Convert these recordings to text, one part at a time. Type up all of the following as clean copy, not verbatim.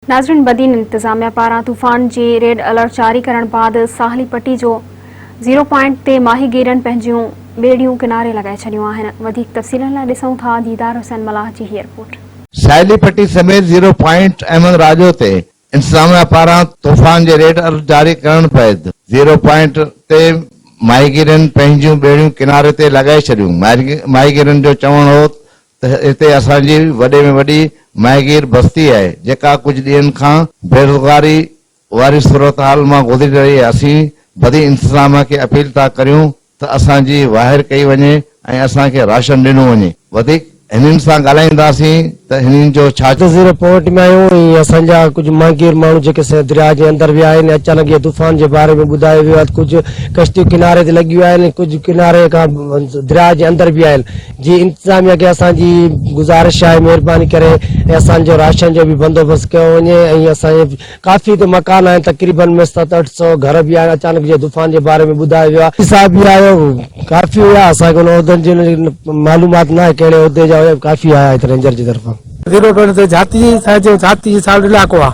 ناظرين بدين انتظاميا پاران طوفان جي ريڊ الرٽ جاري ڪرڻ بعد ساحلي پٽي جو زيرو پوائنٽ تي ماهيگيرن پنهنجيون ٻيڙيون ڪناري لڳائي ڇڏيون آهن وڌيڪ تفصيلن لاء ڏسون ٿا ديدار حسين ملاح جي هي رپورٽ. ساحلي پٽي سميت زيرو پوائنٽ احمد راڄو تي انتظاميا پاران طوفان جي ريڊ الرٽ جاري ڪرڻ بعد زيرو پوائنٽ تي ماهيگيرن پنهنجيون ٻيڙيون ڪناري تي لڳائي ڇڏيون ماهيگيرن جو چوڻ هو ته هتي اسان جي وڏي ۾ وڏي ماهيگير بستي آهي جيڪا ڪجهه ڏينهن کان بيروزگاري واري صورتحال مان گذري رهي آهي اسين بدين انتظاميا کي اپيل ٿا ڪريون ته اسان جي واهر ڪئي وڃي ۽ اسان کي راشن ڏنو وڃي وڌيڪ هنن سان ڳالهائينداسين ته هنن جو ڇا زيرو پوائنٽ ۾ آهيون ۽ اسان جا ڪجهه ماهيگير ماڻهو جيڪي سي درياء جي اندر ويا آهن اچانڪ اهي طوفان جي باري ۾ ٻڌايو ويو آهي ته ڪجهه ڪشتيون ڪناري تي لڳيون آهن ۽ ڪجهه ڪناري کان درياء جي اندر به آهن جي انتظاميا کي اسان جي گذارش آهي مهرباني ڪري اسان جو راشن جو به بندوبست ڪيو وڃي ۽ اسان جي ڪافي هتي مڪان آهن تقريبن ۾ ست اٺ سو گهر به آهن اچانڪ جي طوفان جي باري ۾ ٻڌايو ويو آهي صاحب به آيو ڪافي هيا اسان کي ان عهدن جي معلومات نه آهي ڪهڙي عهدي جا هيا ڪافي آيا هتي رينجر جي طرفان. زيرو پوائنٽ تي جھاتي سائين جھاتي جي سال علائقو آ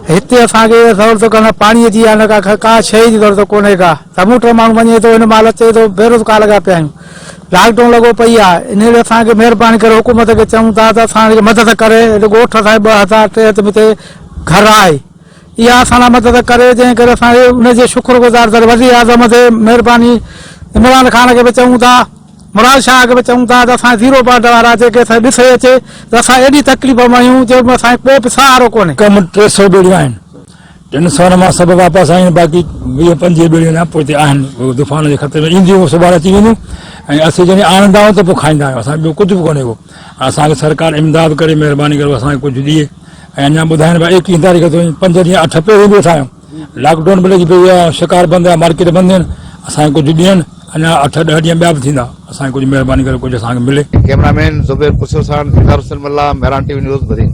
هتي اسان کي سهولت ڪانه پاڻي جي آ نه ڪا ڪا شيء جي ضرورت ڪونهي ڪا سموٽ ماڻهو وڃي ٿو هن مهل اچي ٿو بيروزگار لڳا پيا آهيون لاڪ ڊائون لڳو پئي آ انهي لاء اسان کي مهرباني ڪري حڪومت کي چئون ٿا ته اسان کي مدد ڪري هتي ڳوٺ اسان جي 2000 ٽي هتي گهر آهي اها اسان لاء مدد ڪري جنهن ڪري اسان ان جي شڪر گذار ته وزير اعظم تي مهرباني عمران خان کي به چئون ٿا مراد شاهه کي به چئون ٿا ته اسان زيرو بارڊر وارا جيڪي اسان ڏسي اچي ته اسان ايڏي تڪليف ۾ آهيون جو اسان کي ڪو به سهارو ڪونهي. ڪم 300 ٻيڙيون آهن ٽن سون مان سڀ واپس آيون آهن باقي 20 25 ٻيڙيون اڃا پوئتي آهن اهي طوفان جي خطري ۾ اينديون سڀاڻي اچي وينديون ۽ اسين جڏهن آڻندا آهيون ته پوء کائيندا آهيون اسان ٻيو ڪجهه به ڪونهي ڪو اسان کي سرڪار امداد ڪري مهرباني ڪري اسان کي ڪجهه ڏئي ۽ اڃا ٻڌائين پيا ايڪيهه تاريخ تائين پنج ڏينهن اٺ پهرين به ويٺا آهيون لاڪ ڊائون به لڳي پئي آهي شڪار بند آهي مارڪيٽ بند آهن اسان کي ڪجهه ڏين اڃا اٺ ڏهه ڏينهن ٻيا به ٿيندا اسان کي ڪجهه مهرباني ڪري ڪجهه اسان کي ملي. ڪئميرا مين زبير خسرو سان Didar Hussain Mallah, Mehran T V news, Badin.